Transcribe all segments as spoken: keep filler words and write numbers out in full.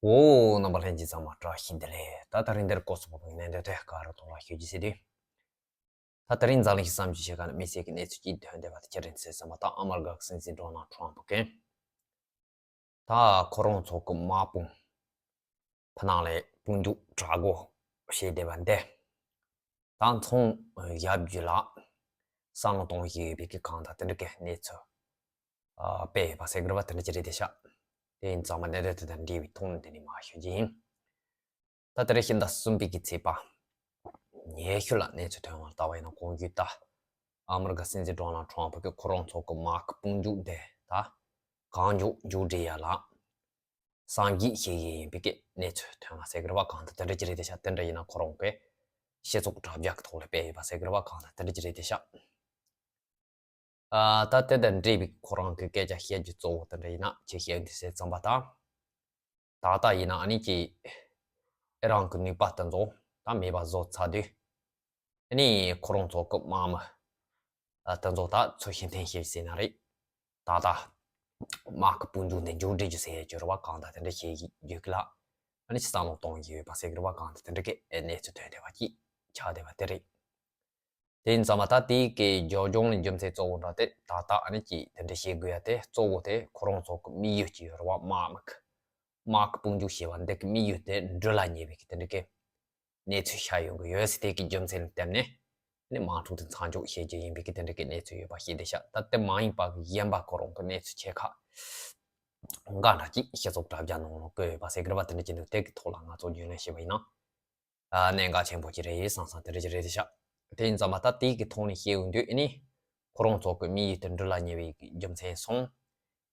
འོ། རྣམ་པ་ལྷན་རྒྱས་ཚང་མ་བཀྲ་ཤིས་བདེ་ལེགས། ད་དེ་རིང་འདིར་སྐོར་སོགས་པའི་གནད་དོན་དེ་ག་རེ་གཏོང་བ་ཞུ་རྒྱུ་ཟེར་དུས། ད་དེ་རིང་འཛམ་གླིང་གི་བསམ་རྒྱུ་ཞིག་ག་ནས་དམིགས་བསལ་གྱི་གནས་ཚུལ་གཅིག་ཐོན་བསྡད་པ་དེ་ཅི་རེད་ཟེར་བསམ་པ་ད་ཨ་མི་རི་ཀ་གི་སྲིད་འཛིན་ཌོ་ནལ་ཊམ་ཕུ་གིས། ད་ཁོ་རང་ཚོ་གི་དམག་དཔུང་ཕུ་ནང་ལ་དཔུང་འཇུག་དྲག་པོ་བྱས་བསྡད་པ་འདི། ད་མཚམས་བཞག་རྒྱུ་ལ་བསམ་བློ་གཏོང་བཞིན་ཡོད་པའི་གི་གང་ལྟར་དེ་འདྲ་གི་གནས་ཚུལ། ཨ། སྤེལ་ཡོད་པ་ཟེར་གི་རེད་པ། དེ་འདྲ་ཅིག་རེད་དེ་ཤག་དེ་ཡིན་ཙང་མ་གནད་དོན་དེ་དང་འབྲེལ་བའི་ཐོག་ནས་འདི་ནས་མར་ཞུ་རྒྱུ་ཡིན། ད་དེ་རིང་ཕྱི་ཟླ་གསུམ་པའི་གི་ཚེས་པ་ཉི་ཤུ་ལ་གནས་ཚུལ་ཐོན་པ་ལྟ་བ་ཡིན་ན། གོང་ཞུས་ལྟར་ཨ་མི་རི་ཀ་སྲིད་འཛིན་ཌོ་ནལ་ཊམ་ཕུ་གིས་ཁོ་རང་ཚོ་གི་དམག་གི་དཔུང་འཇུག་དེ་ད་གང་མགྱོགས་མཇུག་སྒྲིལ་ཡ་ལ་བསམ་གཞིག་བྱེད་ཀྱི་ཡིན་པའི་གི་གནས་ཚུལ་ཐོན་པ་ཟེར་གི་རེད་པ། གང་ལྟར་དེ་འདྲ་ཅིག་རེད་དེ་ཤག་དེ་འདྲ་ཡིན་ན་ཁོ་རང་གི་སྤྱི་ཚོགས་དྲ་རྒྱ་གི་ཐོག་ལ་སྤེལ་ཡོད་པ་ཟེར་གི་རེད་པ། གང་ལྟར་དེ་འདྲ་ཅིག་རེད་དེ་ཤག་ཨ། ད་དེ་དང་འབྲེལ་བའི་ཁོ་རང་གི་སྐད་ཆ་བཤད་རྒྱུ་གཙོ་བོ་དེ་འདྲ་ཡིན་ན་ཅི་བཤད་འདུག་ཟེར་བསམ་པ་དང་། ད་ལྟ་ཡིན་ན་ཨ་ནི་ཀྱི་ཨི་རན་གི་ནུས་པ་དེ་ཚོ་ད་མེད་པ་བཟོ་ཚར་དུས། ཨ་ནི་ཁོ་རང་ཚོ་གི་དམག་མི་ཨ་དེ་ཚོ་ད་ཚུར་ཕྱིར་འཐེན་བྱེད་ཟེར་ན་རེད། ད་ལྟ་དམག་གི་དཔུང་འཇུག་འདི་མཇུག་སྒྲིལ་རྒྱུ་ཟེར་ཡ་ཅིག་ཡོད་རེད་པ། གང་ལྟར་དེ་འདྲ་བྱེད་ཀྱི་ཡོད་གི་ལ། ཨ་ནི་ཅིག་བསམ་བློ་གཏོང་གི་ཡོད་པ་ཟེར་གི་རེད་པ། གང་ལྟར་དེ་འདྲ་གི་གནས་ཚུལ་ཐོན་བསྡད་པ་ཅིག་ཆགས་བསྡད་པ་དེ་རེད། དེ་ཡིན་ཙང་མ་ད་དེའི་གི་རྒྱབ་ལྗོངས་ནས་རྒྱུ་མཚན་གཙོ་བོ་འདྲ་དེ་ད་ལྟ་ཨ་ནི་ཀྱིས་དེ་འདྲ་བྱེད་དགོས་ཡ་དེ་གཙོ་བོ་དེ་ཁོ་རང་ཚོ་གི་དམིགས་ཡུལ་ཅིག་ཡོད་རེད་པ། དམག་མི་གི་དམག་གི་དཔུང་འཇུག་བྱེད་པ་འདི་གི་དམིགས་ཡུལ་དེ་འགྲུལ་ལ་ཉེ་བའི་གི་དེ་འདྲ་གི་གནས་ཚུལ་ཤར་ཡོང་གི་ཡོད་ཟེར། དེ་གི་རྒྱུ་མཚན་ལ་བརྟེན་ནས་ཨ་ནི་དམག་འཁྲུག་དེ་མཚམས་འཇོག་བྱེད་རྒྱུ་ཡིན་པའི་གི་དེ་འདྲ་གི་གནས་ཚུལ་ཡོད་པ་ཞིག་རེད་ཤག་ད་དེ་མ་ཡིན་པ་གི་གཞན་པ་ཁོ་རང་གི་གནས་ཚུལ་ཆེ་ཁག་འགའ་འདྲ་ཅིག་སྤྱི་ཚོགས་དྲ་རྒྱ་ནང་ལ་བཀོད་ཡོད་པ་ཟེར་གི་རེད་པ། དེ་འདྲ་ཅིག་འདུག་དེ་གི་ཐོག་ལ་ང་ཚོ་རྒྱུས་ལོན་བྱས་པ་ཡིན་ན། ཨ། གནད་འགག་ཆེན་པོ་ཅིག་རེད་བསམ་བསམ་དེ་འདྲ་ཅིག་རེད་དེ་ཤག་དེ་ཡིན་ཙང་མ་ད་དེ་གི་ཐོག་ནས་བཤད་ཡོང་དུས་ཨ་ནི་ཁོ་རང་ཚོ་གི་དམིགས་ཡུལ་དེ་འགྲུལ་ལ་ཉེ་བའི་རྒྱུ་མཚན་སོང་།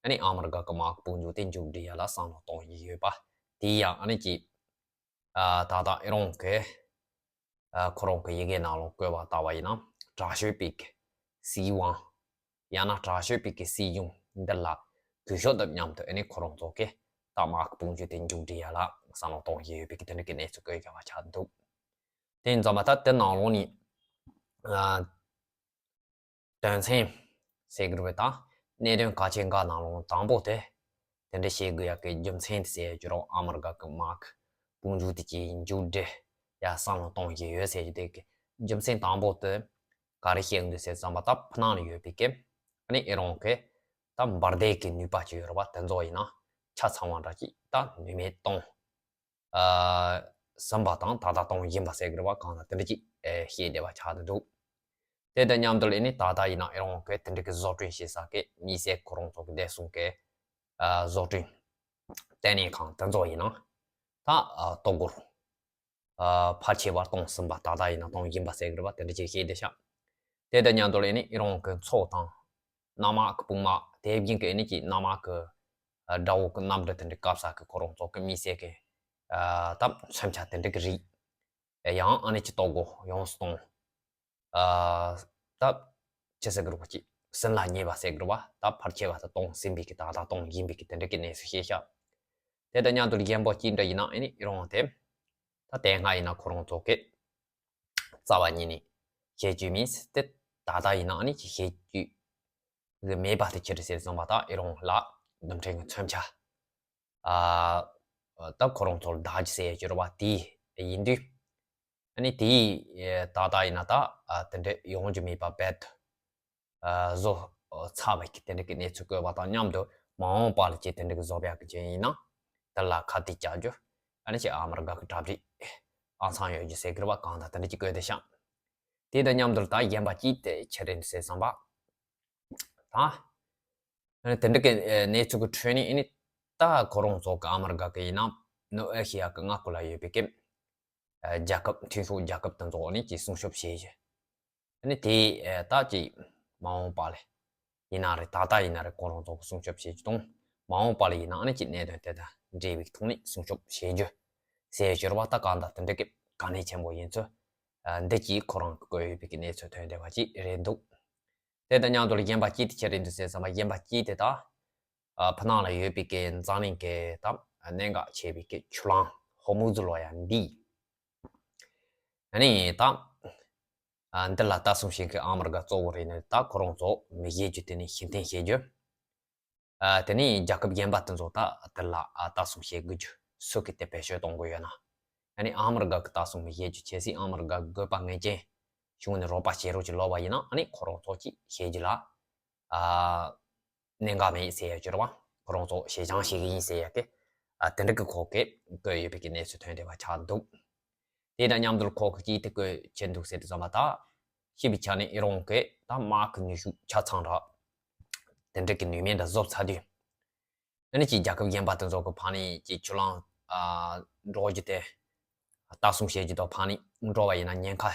ཨ་ནི་ཨ་མི་རི་ཀ་གི་དམག་དཔུང་འཇུག་དེ་མཇུག་སྒྲིལ་ཡ་ལ་བསམ་བློ་གཏོང་བཞིན་ཡོད་པ། དེ་ཡང་ཨ་ནི་ཀྱི་ཨ། ད་ལྟ་ཨི་རན་གི་ཨ། ཁོ་རང་གི་ཡི་གེ་ནང་ལ་བཀོད་པ་ལྟ་བ་ཡིན་ན། དྲག་ཤོས་པའི་གི་སྲིད་དབང་། ཡང་ན་དྲག་ཤོས་པའི་གི་སྲིད་གཞུང་འདི་ལ་གུས་ཞབས་དང་མཉམ་དུ་ཨ་ནི་ཁོ་རང་ཚོ་གི་ད་དམག་གི་དཔུང་འཇུག་དེ་མཇུག་སྒྲིལ་ཡ་ལ་བསམ་བློ་གཏོང་བཞིན་ཡོད་པའི་གི་དེ་འདྲ་གི་གནས་ཚུལ་བཀོད་ཡོད་པ་ཆགས་འདུག་དེ་ཡིན་ཙང་མ་ད་དེ་ནང་ལོགས་ནས་ཨ། དོན་ཚན་ཟེར་གི་རེད་པ། ད་གནད་དོན་གལ་ཆེན་འགའ་ནང་ལོགས་དང་པོ་དེ་དེ་འདྲ་བྱེད་དགོས་ཡ་གི་རྒྱུ་མཚན་དེ་ཟེར་རྒྱུ་རོགས། ཨ་མི་རི་ཀ་གི་དམག་གི་དཔུང་འཇུག་དེ་གི་མཇུག་སྒྲིལ་ཡ་བསམ་བློ་གཏོང་གི་ཡོད་ཟེར་རྒྱུ་དེ་གི་རྒྱུ་མཚན་དང་པོ་དེ་ག་རེ་བཤད་འདུག་ཟེར་བསམ་པ། ད་ཕུ་ནང་ལ་ཡོད་པའི་གི་ཨ་ནི་ཨི་རན་གི་ད་འབར་མདེལ་གི་ནུས་པ་ཅིག་ཡོད་རེད་པ། དེ་ཚོ་ཡིན་ན་ཆ་ཚང་བ་འདྲ་ཅིག་ད་ནུས་མེད་གཏོང་ཨ། ཟིན་པ་དང་ད་ལྟ་གཏོང་བཞིན་པ་ཟེར་གི་རེད་པ། གང་ལྟར་དེ་འདྲ་ཅིག་ཨེ། བཤད་བསྡད་པ་ཆགས་བསྡད་འདུག་དེ་དང་མཉམ་དུ་ལ་ཨ་ནི་ད་ལྟ་ཡིན་ན་ཨི་རན་གི་དེ་འདྲ་གི་བཟོ་སྐྲུན་བྱེད་ས་གི་དམིགས་བསལ་ཁོ་རང་ཚོ་གི་བདེ་སྲུང་གི་ཨ། བཟོ་སྐྲུན་ལྟེ་གནས་ཁང་དེ་ཚོ་ཡིན་ན་ད་ཨ། ལྟོ་གོས་ཨ། ཕལ་ཆེ་བ་གཏོང་ཟིན་པ། ད་ལྟ་ཡིན་ན་གཏོང་བཞིན་པ་ཟེར་གི་རེད་པ། དེ་འདྲ་ཅིག་བཤད་བསྡད་ཤག་དེ་དང་མཉམ་དུ་ལ་ཨ་ནི་ཨི་རན་གི་མཚོ་དང་གནམ་དམག་གི་དཔུང་དམག་དེ་བཞིན་གི་ཨ་ནི་ཀྱི་གནམ་དམག་གི་ཨ། དགྲ་བོ་གི་གནམ་གྲུ་དེ་འདྲ་བཀབ་ས་གི་ཁོ་རང་ཚོ་གི་དམིགས་བསལ་གི་ཨ། ད་མཚོན་ཆ་དེ་འདྲ་གི་རིགས། ཡང་ཨ་ནི་ཀྱི་ལྟོ་གོས་ཡོངས་སུ་གཏོང་ཨ། ད་ཅི་ཟེར་གི་རེད་པ། ཅིག་ཟིན་ལ་ཉེ་བ་ཟེར་གི་རེད་པ། ད་ཕལ་ཆེ་བ་ད་གཏོང་ཟིན་པའི་གི་ད་ལྟ་གཏོང་བཞིན་པའི་གི་དེ་འདྲ་གི་གནས་ཚུལ་བཤད་ཤག་དེ་དང་མཉམ་དུ་གཞན་པ་གཅིག་འདྲ་ཡིན་ན་ཨ་ནི་ཨི་རན་དེ་ད་དེ་སྔ་ཡིན་ན་ཁོ་རང་ཚོ་གི་རྩ་བ་ཉིད་ནས་བཤད་རྒྱུ་མིན་ཟེར་ཏེ། ད་ལྟ་ཡིན་ན་ཨ་ནི་ཅིག་བཤད་རྒྱུ་གི་མེད་པ་དེ་ཅི་རེད་ཟེར་བསམ་པ། ད་ཨི་རན་ལ་རྡུལ་ཕྲན་གྱི་མཚོན་ཆ་ཨ། ད་ཁོ་རང་ཚོར་བདག་གི་ཟེར་ཡ་ཅིག་ཡོད་རེད་པ། དེ་ཡིན་དུས་ཨ་ནི་དེ་ད་ལྟ་ཡིན་ན་ད་ཨ། དེ་འདྲ་ཡོང་རྒྱུ་མེད་པ་རྦད་དེ་ཨ། བཟོ་ཚར་བའི་གི་དེ་འདྲ་གི་གནས་ཚུལ་བཀོད་པ་དང་མཉམ་དུ་མ་འོངས་པ་ལ་ཅིག་དེ་འདྲ་གི་བཟོ་ཡག་གི་ཅིག་ཡིན་ན་དེ་ལ་ཁ་གཏད་བཅག་རྒྱུ་ཨ་ནི་ཅིག་ཨ་མི་རི་ཀ་གི་གྲ་སྒྲིག་ཨང་ཚང་ཡོད་རྒྱུ་ཟེར་གི་རེད་པ། གང་ལྟར་དེ་འདྲ་ཅིག་བཀོད་བསྡད་ཤག་དེ་དང་མཉམ་དུ་ད་གཞན་པ་གཅིག་དེ་ཅི་རེད་ཟེར་བསམ་པ། ད་དེ་འདྲ་གི་གནས་ཚུལ་གི་ཁྲོད་ནས་ཨ་ནི་ད་ཁོ་རང་ཚོ་གི་ཨ་མི་རི་ཀ་གི་ཡིན་ན་ནུབ་ཨེ་ཤེ་ཡ་གི་མངའ་ཁུལ་ལ་ཡོད་པའི་གི་རྒྱལ་ཁབ། མཐུན་ཕྱོགས་རྒྱལ་ཁབ་དེ་ཚོ་ཨ་ནི་ཅིག་སྲུང་སྐྱོབ་བྱེད་རྒྱུ། ཨ་ནི་དེ་ད་ཅིག་མ་འོངས་པ་ལ་ཡིན་ན་རེད། ད་ལྟ་ཡིན་ན་རེད། ཁོ་རང་ཚོ་གི་སྲུང་སྐྱོབ་བྱེད་རྒྱུ་དང་། མ་འོངས་པ་ལ་ཡིན་ན་ཨ་ནི་ཅིག་གནད་དོན་དེ་དང་འབྲེལ་བའི་ཐོག་ནས་སྲུང་སྐྱོབ་བྱེད་རྒྱུ་ཟེར་ཡོད་རེད་པ། ད་གང་ལྟར་དེ་འདྲ་གི་གལ་གནད་ཆེན་པོ་ཡིན་ཚུལ་འདི་གཅིག་ཁོ་རང་གི་བཀོད་ཡོད་པའི་གི་གནས་ཚུལ་ཐོན་བསྡད་པ་ཅིག་རེད་འདུག་དེ་དང་མཉམ་དུ་ལ་གཞན་པ་གཅིག་དེ་ཅི་རེད་འདུག་ཟེར་བསམ་པ། གཞན་པ་གཅིག་དེ་ད་ཨ། ཕུ་ནང་ལ་ཡོད་པའི་གི་འཛམ་གླིང་གི་ད་གནད་འགག་ཆེ་བའི་གི་ཆུ་གླང་ཧོར་མུ་ཛི་ལབ་ཡ་འདི། ཨ་ནི་ད་ཨ། འདི་ལ་ལྟ་སྲུང་བྱེད་མཁན་ཨ་མི་རི་ཀ་གཙོ་བོ་རེད་ནས། ད་ཁོ་རང་ཚོ་མི་བཞེས་རྒྱུ། དེ་ནས་ཕྱིར་འཐེན་བྱེད་རྒྱུ། ཨ། དེ་ནས་རྒྱལ་ཁབ་གཞན་པ་དེ་ཚོ་ད་དེ་ལ་ཨ། ལྟ་སྲུང་བྱེད་དགོས་རྒྱུ། སུ་གིས་དེ་བེད་སྤྱོད་གཏོང་གི་ཡོད་ན། ཨ་ནི་ཨ་མི་རི་ཀ་གི་ལྟ་སྲུང་མི་བཞེས་རྒྱུ། གལ་སྲིད་ཨ་མི་རི་ཀ་དགོས་པ་ངེས་ཅན་བྱུང་ནས་རོགས་པ་བྱེད་རོགས་ཀྱི་ལབ་པ་ཡིན་ན། ཨ་ནི་ཁོ་རང་ཚོ་གིས་བྱེད་རྒྱུ་ལ་ཨ། གནད་འགག་མེད་ཟེར་ཡ་ཅིག་རེད་བ། ཁོ་རང་ཚོ་ཞེ་སྦྱང་བྱེད་ཀྱི་ཡིན་ཟེར་ཡ་གི། ཨ། དེ་འདྲ་གི་ཁོ་གིས་བཀོད་ཡོད་པའི་གི་གནས་ཚུལ་ཐོན་བསྡད་པ་ཆགས་འདུག་དེ་དང་མཉམ་དུ་ཁོ་གིས་ཅིག་དེ་བཀོད་བྱས་འདུག་ཟེར་དུས་ཙམ་པ། ད་ཤེས་པའི་ཆ་ནས་ཨི་རན་གྱི་ད་དམག་གི་ནུས་ཤུགས་ཆ་ཚང་ར་དེ་འདྲ་གི་ནུས་མེད་འདྲ་བཟོ་ཚར་དུས། ཨ་ནི་ཅིག་རྒྱལ་ཁབ་གཞན་པ་དེ་ཚོ་གི་ཕར་ནས་ཅིག་ཆུ་ལང་ཨ་འགྲོ་རྒྱུ་དེ། ལྟ་སྲུང་བྱེད་རྒྱུ་དང་ཕར་ནས་འགྲོ་བ་ཡིན་ན་ཉེན་ཁ་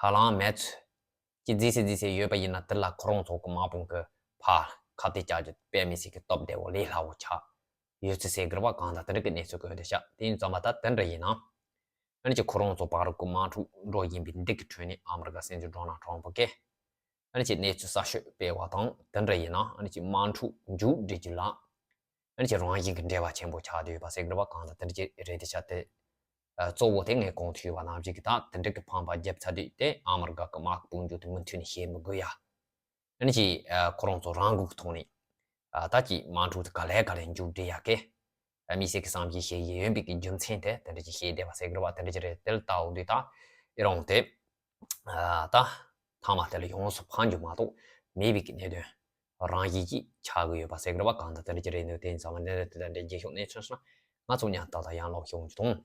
ཧ་ལམ་མེད་ཚུལ་གྱི་རྫིག་སེ་རྫིག་སེ་ཡོད་པ་ཡིན་ན། དེ་ལ་ཁོ་རང་ཚོ་གི་དམག་དཔུང་གི་ཕར་ཁ་གཏད་བཅག་རྒྱུ་དཔེ་མི་སྲིད་ཀྱི་སྟབས་བདེ་བོ་ལས་སླ་བོ་ཆགས་ཡོད་ཚུལ་ཟེར་གི་རེད་བ། གང་ལྟར་དེ་འདྲ་གི་གནས་ཚུལ་བཀོད་བསྡད་ཤག་དེ་ཡིན་ཙམ་པ་ད་དེ་འདྲ་ཡིན་ན། ཨ་ནི་ཅིག་ཁོ་རང་ཚོ་བར་གི་དམག་འཁྲུག་འགྲོ་བཞིན་པའི་འདི་གི་ཁྲོད་ནས་ཨ་མི་རི་ཀ་སྲིད་འཛིན་ཌོ་ནལ་ཊམ་ཕུ་གིས་ཨ་ནི་ཅིག་གནས་ཚུལ་གསར་ཤོས་སྤེལ་བ་དང་དེ་འདྲ་ཡིན་ན། ཨ་ནི་ཅིག་དམག་འཁྲུག་མཇུག་སྒྲིལ་རྒྱུ་ལ་ཨ་ནི་ཅིག་རང་བཞིན་གྱི་འབྲེལ་བ་ཆེན་པོ་ཆགས་བསྡད་ཡོད་པ་ཟེར་གི་རེད་བ། གང་ལྟར་དེ་འདྲ་ཅིག་རེད་དེ་ཤག་དེ་ཨ་གཙོ་བོ་དེ་ངས་གོང་དུ་ཞུས་པ་ནང་བཞིན་གྱི་ད་དེ་འདྲ་གི་ཕམ་པ་བརྒྱབ་ཚར་དུས་དེ་ཨ་མི་རི་ཀ་གི་དམག་དཔུང་འཇུག་དེ་མུ་མཐུད་ནས་བྱེད་མི་དགོས་ཡ། ཨ་ནི་ཅིག་ཨ་ཁོ་རང་ཚོ་རང་འགུལ་གྱི་ཐོག་ནས་ཨ་ད་ཅིག་དམག་འཁྲུག་དེ་ག་ལེ་ག་ལེ་མཇུག་སྒྲིལ་ཡ་གི་ཨ་དམིགས་བསལ་གྱི་བསམ་གཞིག་བྱེད་ཡས་ཡོད་པའི་གི་རྒྱུ་མཚན་དེ་དེ་འདྲ་ཅིག་བཤད་བསྡད་པ་ཟེར་གི་རེད་བ། དེ་འདྲ་ཅིག་རེད། དེ་ལྟ་བུ་དུས་ད་ཨི་རན་དེ་ཨ་ད་མཐའ་མ་དེ་ལ་ཡོངས་སུ་ཕམ་རྒྱུ་མ་གཏོགས་མེད་པའི་གི་གནད་དོན་རང་བཞིན་གྱིས་ཆགས་ཀྱི་ཡོད་པ་ཟེར་གི་རེད་བ། གང་ལྟར་དེ་འདྲ་ཅིག་རེད་འདུག་དེ་ཡིན་ཙང་མ་འདི་འདྲ་དེ་འདྲ་རྒྱལ་ཤོག་གནས་ཚུལ་སོང་ན་ང་ཚོ་མཉམ་ཏག་ཏག་ཡང་ལོག་ཤོག་འཇུ་དང་།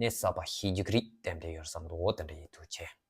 གནས་གསར་པ་ཤེས་རྒྱུ་གི་རིགས་ཏན་ཏན་ཡོད་བསམ་འདུག་དེ་འདྲ་ཡིན། ཐུགས་རྗེ་ཆེ།